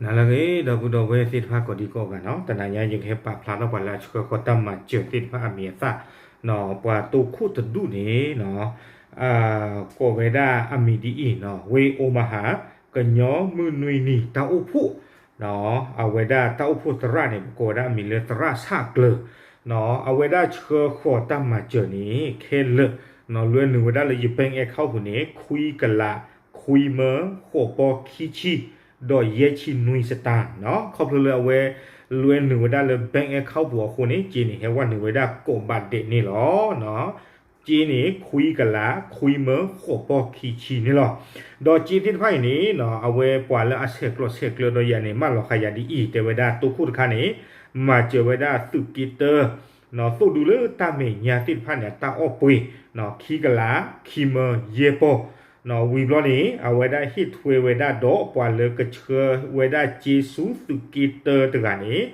နၤလၢအဂ့ၤ ဒီပုၢ်ဒီဝဲၢ်သ့ၣ်တဖၣ်ကိးဒံကိးဂၤနီၤ, တနၤညါယကဟဲပာ်ဖျါထီၣ်ပှၤလၢအဆှၢဃီၤတၢ်မၤစၢၤသ့ၣ်တဖၣ်အမံၤအသၣ်, ပှၤတိခိၣ်တဒူၣ်န့ၣ်နီၤ, ကိးဝဲဒၣ်အမံၤဒ်အံၤနီၤ, ဝ့ၢ်အိမဟါ ကညီမုၢ်နွံနံၤတၢ်အိၣ်ဖှိၣ် အဝဲဒၣ်တၢ်အိၣ်ဖှိၣ်သရၣ်န့ၣ် ပကိးဝဲဒၣ်အမံၤလၢသရၣ်ဆၣ်ကျၢၤ, အဝဲဒၣ်ဆှၢဃီၤတၢ်မၤစၢၤန့ၣ် ခဲလၢာ် လွဲနုာ်ဝဲဒၣ်လၢယ bank account ပူၤန့ၣ် ခွံကလး ခွံမၢ ဃိးပီၢ်ခံဆံ ဒီးယဲၢ်ဆံနွံစတၢ်နီၤ, ခီဖျိလၢအဝဲ လွဲနုာ်ဝဲဒၣ်လၢ bank account ပူၤအဃိန့ၣ် စ့န့ၣ် ဟဲဝဲနုာ်ဝဲဒၣ်ကိးဘးဒဲးန့ၣ်လီၤ. စ့န့ၣ် ခွံကလး ခွံမၢ ဃိးပီၢ်ခံဆံန့ၣ်လီၤ. ဒီးစ့သ့ၣ်တဖၣ်အံၤန့ၣ် အဝဲပှၤလၢအဆဲးကျိးဆဲးကျၢဒီးယၤန့ၣ် မၢလီၤဃာ်ယၤဒ်အံၤ တဲဝဲဒၣ်တိခိၣ်တခါန့ၣ် မၤစၢၤဝဲဒၣ်သုးက့တၢ သိၣ်ဒူလၢတၢ်မဲာ်ညါသ့ၣ်တဖၣ်န့ၣ် အတၢ်အီၣ်ပှ့ၤ ခံကလး ခံမၢ ယဲၢ်ပီၢ် ဝံၤဘျီန့ၣ် အဝဲဒၣ်ဟ့ၣ်ထွဲဝဲဒၣ်ဒီးပှၤလၢကဆှၢဝဲဒၣ်စ့ဆူသုးက့တၢတဂၤန့ၣ်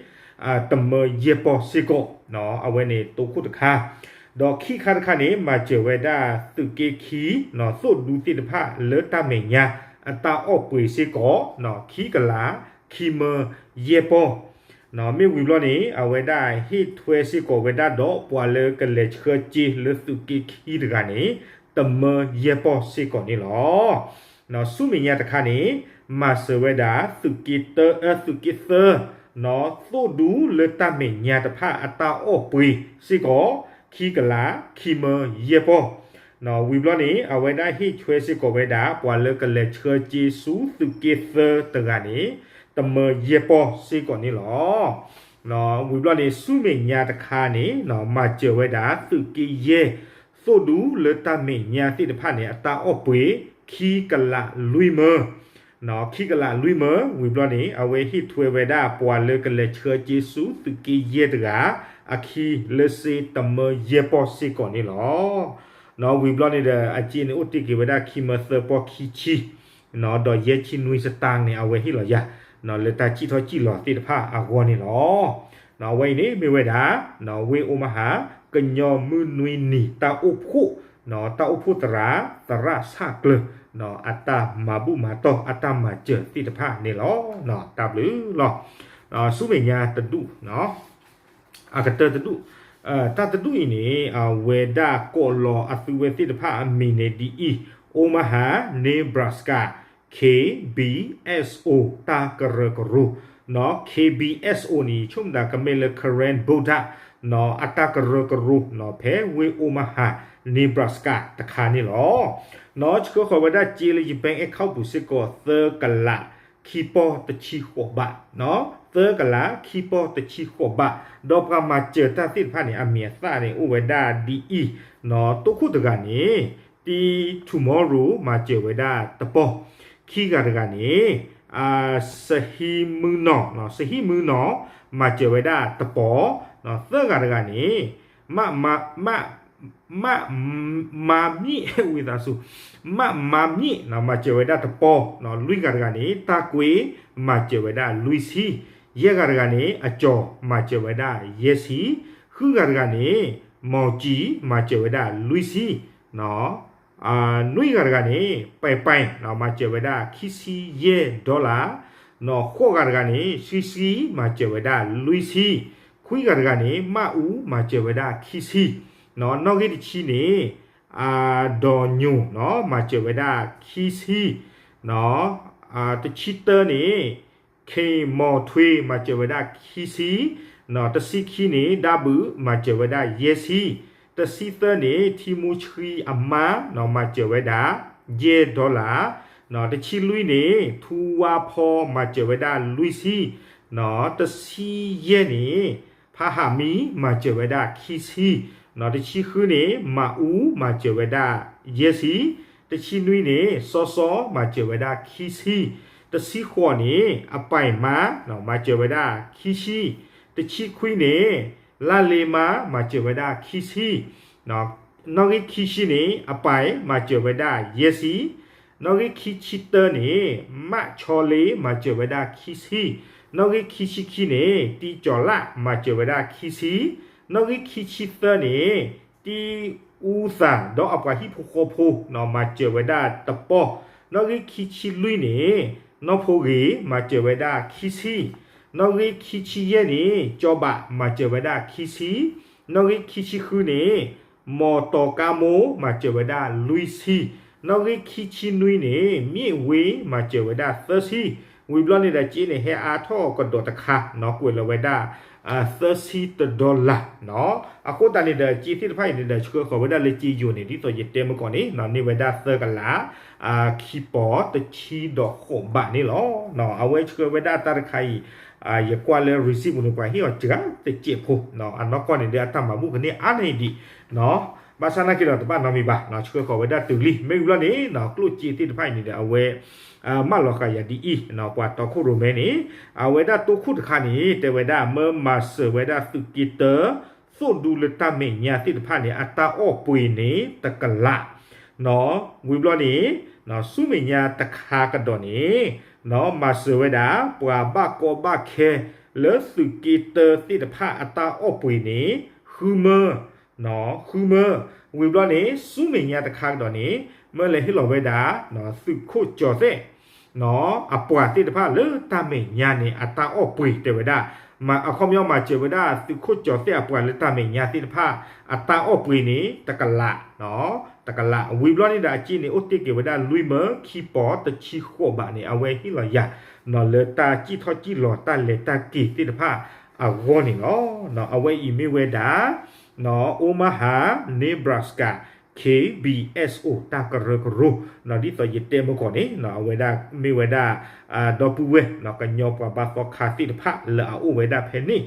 တမၢယဲၢ်ပီၢ်စ့ၢ်ကီး, အဝဲန့ၣ်တိခိၣ်တခါ, ဒီးခံခါတခါန့ၣ် မၤစၢၤဝဲဒၣ်သုးက့ခံ သိၣ်ဒူသ့ၣ်တဖၣ်လၢတၢ်မဲာ်ညါ အတၢ်အီၣ်ပှ့ၤစ့ၢ်ကီး ခံကလး ခံမၢ ယဲၢ်ပီၢ် မ့ၢ်ဝံၤဘျီန့ၣ် အဝဲဒၣ်ဟ့ၣ်ထွဲစ့ၢ်ကီးဝဲဒၣ်ဒီးပှၤလၢကလဲၤဆှၢစ့လၢသုးက့ခံတဂၤန့ၣ် တမၢယဲၢ်ပီၢ်စ့ၢ်ကီးန့ၣ်လီၤ. ဆူမဲာ်ညါတခါန့ၣ် မၤစၢၤဝဲဒၣ်သုးက့တၢ သုးက့သၢ သိၣ်ဒူလၢတၢ်မဲာ်ညါတဖၣ်အတၢ်အီၣ်ပှ့ၤစ့ၢ်ကီး ခံကလး ခံမၢ ယဲၢ်ပီၢ် ဝံၤဘျီန့ၣ် အဝဲဒၣ်ဟ့ၣ်ထွဲစ့ၢ်ကီးဝဲဒၣ် ပှၤလၢကလဲၤဆှၢစ့ဆူသုးက့သၢတဂၤန့ၣ် တမၢယဲၢ်ပီၢ်စ့ၢ်ကီးန့ၣ်လီၤ. ဝံၤဘျီန့ၣ် ဆူမဲာ်ညါတခါန့ၣ် မၤစၢၤဝဲဒၣ်သုးက့ယဲၢ် သိၣ်ဒူလၢတၢ်မဲာ်ညါသ့ၣ်တဖၣ်န့ၣ် အတၢ်အီၣ်ပှ့ၤ ခံကလးလွံၢ်မၢ ခံကလးလွံၢ်မၢ ဝံၤဘျီန့ၣ် အဝဲဟ့ၣ်ထွဲဝဲဒၣ်ပှၤလၢကလဲၤဆှၢစ့ဆူသုးက့ယဲၢ်တဂၤ အခံလၢစ့တမၢယဲၢ်ပီၢ်စ့ၢ်ကီးန့ၣ်လီၤ. ဝံၤဘျီန့ၣ်ဒီး အစ့န့ၣ် အိၣ်တ့ၢ်က့ၤဝဲဒၣ်ခံမၢသၢပီၢ်ခံဆံ ဒီးယဲၢ်ဆံနွံစတၢ်န့ၣ် အဝဲဟ့ၣ်လီၤယၤ လၢတၢ်စံၣ်ထီၣ်စံၣ်လီၤသ့ၣ်တဖၣ်အဂီၢ်န့ၣ်လီၤ. အဝဲအံၤန့ၣ်မ့ၢ်ဝဲဒၣ် ဝ့ၢ်အိမဟါ ကညီမုၢ်နွံနံၤတၢ်အိၣ်ဖှိၣ် တၢ်အိၣ်ဖှိၣ်သရၣ် သရၣ်ဆၣ်ကျၢၤ အတၢ်မၤဘူၣ်မၤတီၢ်အတၢ်မၤစၢၤသ့ၣ်တဖၣ်န့ၣ်လီၤ. တၢ်ဘျုးလီၤ. ဆူမဲာ်ညါတဒူၣ် အကတၢၢ်တဒူၣ်, တၢ်တဒူၣ်အံၤန့ၣ် အဝဲဒၣ်ကိးလီၤအသုဝဲသ့ၣ်တဖၣ်အမံၤန့ၣ်ဒ်အံၤ, Omaha, Nebraska, K B S O တၢ်ကရၢကရိ, K B S O န့ၣ် ဆိကမိၣ်သးကမ့ၢ်လၢ Karen Boudreaux အတၢ်ကရၢကရိ ဖဲဝ့ၢ် Omaha, Nebraska တခါန့ၣ်လီၤ. ဆှၢဃီၤဝဲဒၣ်စ့လၢယ bank account ပူၤစ့ၢ်ကီး သၢကလး ခံပီၢ်တဆံဃိးဘး, သၢကလး ခံပီၢ်တဆံဃိးဘး, ဒီးပှၤမၤစၢၤတၢ်သ့ၣ်တဖၣ်န့ၣ် အမံၤအသၣ်န့ၣ် အိၣ်ဝဲဒၣ်ဒ်အံၤ, တိခိၣ်တဂၤန့ၣ် တံ tomorrow မၤစၢၤဝဲဒၣ်တပီၢ်, ခံဂၤတဂၤန့ၣ် စဟံမုၢ်နီၢ်, စဟံမုၢ်နီၢ် မၤစၢၤဝဲဒၣ်တပီၢ်, သၢဂၤတဂၤန့ၣ် မ မ မ မါမံၣ် ဝံသးစူၤ, မ မါမံၣ် မၤစၢၤဝဲဒၣ်တပီၢ်, လွံၢ်ဂၤတဂၤန့ၣ် တၢ်ကွ့ မၤစၢၤဝဲဒၣ်လွံၢ်ဆံ, ယဲၢ်ဂၤတဂၤန့ၣ် အကၠီၤ မၤစၢၤဝဲဒၣ်ယဲၢ်ဆံ, ဃုဂၤတဂၤန့ၣ် မီၤကံ မၤစၢၤဝဲဒၣ်လွံၢ်ဆံ, နွံဂၤတဂၤန့ၣ် ပၢၢ်ပၢၢ် မၤစၢၤဝဲဒၣ်ခံဆံယဲၢ် dollar, ဃိးဂၤတဂၤန့ၣ် ဆှံဆှံ မၤစၢၤဝဲဒၣ်လွံၢ်ဆံ, ခွံဂၤတဂၤန့ၣ် မၣ်အူ မၤစၢၤဝဲဒၣ်ခံဆံ, နီၣ်ဂံၢ်တဆံန့ၣ် ဒီးညိၣ် မၤစၢၤဝဲဒၣ်ခံဆံ, တဆံတၢန့ၣ် ခ့ၣ်မီၣ်ထွ့ မၤစၢၤဝဲဒၣ်ခံဆံ, တဆံခံန့ၣ် ဒၣ်ဘုး မၤစၢၤဝဲဒၣ်ယဲၢ်ဆံ, တဆံသၢန့ၣ် ထံမူဆှံအမါ မၤစၢၤဝဲဒၣ် ယဲၢ် dollar, တဆံလွံၢ်န့ၣ် ထူဝါဖီ မၤစၢၤဝဲဒၣ်လွံၢ်ဆံ, တဆံယဲၢ်န့ၣ် ဖးဟးမံ မၤစၢၤဝဲဒၣ်ခံဆံ, တဆံဃုန့ၣ် မၣ်အူ မၤစၢၤဝဲဒၣ်ယဲၢ်ဆံ, တဆံနွံန့ၣ် စီစီ မၤစၢၤဝဲဒၣ်ခံဆံ, တဆံဃိးန့ၣ် အပၢ်မါ မၤစၢၤဝဲဒၣ်ခံဆံ, တဆံခွံန့ၣ် လၢ်လ့မါ မၤစၢၤဝဲဒၣ်ခံဆံ, နီၣ်ဂံၢ်ခံဆံန့ၣ် အပၢ် မၤစၢၤဝဲဒၣ်ယဲၢ်ဆံ, နီၣ်ဂံၢ်ခံဆံတၢန့ၣ် မၣ်ဆီလ့ မၤစၢၤဝဲဒၣ်ခံဆံ, နီၣ်ဂံၢ်ခံဆံခံန့ၣ် တံကၠီၤလၣ် မၤစၢၤဝဲဒၣ်ခံဆံ, နီၣ်ဂံၢ်ခံဆံသၢန့ၣ် တံအူသၣ် ဒီးအပှၤဟံၣ်ဖိဃီဖိ မၤစၢၤဝဲဒၣ်တပီၢ်, နီၣ်ဂံၢ်ခံဆံလွံၢ်န့ၣ် နီၢ်ဖိဂ့ၤ မၤစၢၤဝဲဒၣ်ခံဆံ, နီၣ်ဂံၢ်ခံဆံယဲၢ်န့ၣ် ကၠီဘး မၤစၢၤဝဲဒၣ်ခံဆံ, နီၣ်ဂံၢ်ခံဆံဃုန့ၣ် မီၤတီၤကါမိ မၤစၢၤဝဲဒၣ်လွံၢ်ဆံ, နီၣ်ဂံၢ်ခံဆံနွံန့ၣ် မ့ၣ်ဝ့ မၤစၢၤဝဲဒၣ်သၢဆံ, ဝံၤဘျီန့ၣ်ဒီး စ့န့ၣ် ဟဲအါထီၣ်ကဒီးတခါနီၤ ကွဲးလီၤဝဲဒၣ် သၢဆံတဒီလၣ်နီၤ. အဃိသတးန့ၣ်ဒီး စ့သ့ၣ်တဖၣ်အံၤန့ၣ်ဒီး ဆှၢဃီၤဝဲဒၣ်လၢစ့ယိၤန့ၣ် ဒ်သိးယတဲမုၢ်ကီးန့ၣ်နီၤ န့ၢ်ဝဲဒၣ်သၢကလး ခံပီၤတဆံဒီးဃိးဘးန့ၣ်လီၤ. အဝဲဆှၢဝဲဒၣ်တၢ်တခါအံၤ ယကွၢ်လၢ receipt ပူၤန့ၣ် ပှၤဟ့ၣ်အီၤစှၤတစဲးဖိနီၤ အနီၢ်ကီၢ်န့ၣ်ဒီး အတၢ်မၤဘူၣ်ကန့ၢ်အါန့ၢ်ဒံးနီၤ. ဘၣ်ဆၣ်နာ်က့ဒီးတဘၣ်နီတမံၤဘၣ်နီၤ ဆှၢဃီၤဝဲဒၣ်တုၤလံ မ့ၢ်ဝံၤဘျီန့ၣ်နီၤ ကျိၣ်စ့သ့ၣ်တဖၣ်အံၤန့ၣ်ဒီး အဝဲ မၢလီၤဃာ်ယၤဒ်အံၤနီၤ ပှၤတီခိၣ်ရိၣ်မဲန့ၣ် အဝဲဒၣ်တိခိၣ်တခါန့ၣ် တဲဝဲဒၣ် မၢမၤစၢၤဝဲဒၣ်သုးက့တၢ သိၣ်ဒူလၢတၢ်မဲာ်ညါသ့ၣ်တဖၣ်န့ၣ် အတၢ်အီၣ်ပှ့ၤန့ၣ် တကလးနီၤ. ဝံၤဘျီန့ၣ် ဆူမဲာ်ညါတခါကဒီးန့ၣ် မၤစၢၤဝဲဒၣ် ပှၤဘၣ်ကီဘၣ်ခဲလၢသုးက့တၢသ့ၣ်တဖၣ်အတၢ်အီၣ်ပှ့ၤန့ၣ် ဃုမၢ ဃုမၢ ဝံၤဘျီန့ၣ် ဆူမဲာ်ညါတခါကဒီးန့ၣ် မၢလဲၤဟ့ၣ်လီၤဝဲဒၣ် သုးခိၣ်ကၠီၤသဲး အပှၤသ့ၣ်တဖၣ်လၢတၢ်မဲာ်ညါန့ၣ် အတၢ်အီၣ်ပှ့ၤတဲဝဲဒၣ် အခီပညီမၤစၢၤဝဲဒၣ် သုးခိၣ်ကၠီၤသဲးအပှၤလၢတၢ်မဲာ်ညါသ့ၣ်တဖၣ် အတၢ်အီၣ်ပှ့ၤန့ၣ် တကလး တကလး ဝံၤဘျီန့ၣ်ဒီး အစ့န့ၣ် အိၣ်တ့ၢ်က့ၤဝဲဒၣ်လွံၢ်မၢ ခံပီၤတဆံဃိးဘးန့ၣ် အဝဲဟ့ၣ်လီၤယၤ လၢတၢ်စံၣ်ထီၣ်စံၣ်လီၤတၢ်လဲၤတၢ်က့ၤသ့ၣ်တဖၣ်အဂီၢ်န့ၣ်လီၤ. အဝဲအံၤမ့ၢ်ဝဲဒၣ် Omaha Nebraska K B S O တၢ်ကရၢကရိ ဒ်သိးယတဲမုၢ်ကီးန့ၣ် အဝဲဒၣ်မ့ၢ်ဝဲဒၣ် ဒီပုၢ်ဝဲၢ် ကညီပှၤဘါသီခါသ့ၣ်တဖၣ်လၢအအိၣ်ဝဲဒၣ်ဖဲန့ၣ်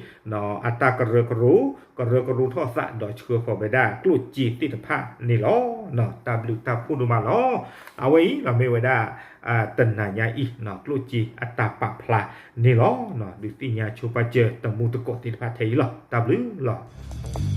အတၢ်ကရၢကရိ ကရၢကရိထီၣ်သးဒီးဆှၢဃီၤဝဲဒၣ်ကျိၣ်စ့သ့ၣ်တဖၣ်န့ၣ်လီၤ. တၢ်ဘျုးတၢ်ဖှိၣ်ဒိၣ်မးလီၤ. အဝဲအံၤမ့ၢ်ဝဲဒၣ် တနၤညါအံၤ ကျိၣ်စ့အတၢ်ပာ်ဖျါန့ၣ်လီၤ. ဒုးသ့ၣ်ညါဆိပာ်စၢၤတမူတကိးသ့ၣ်တဖၣ်ထဲအံၤလီၤ. တၢ်ဘျုးလီၤ.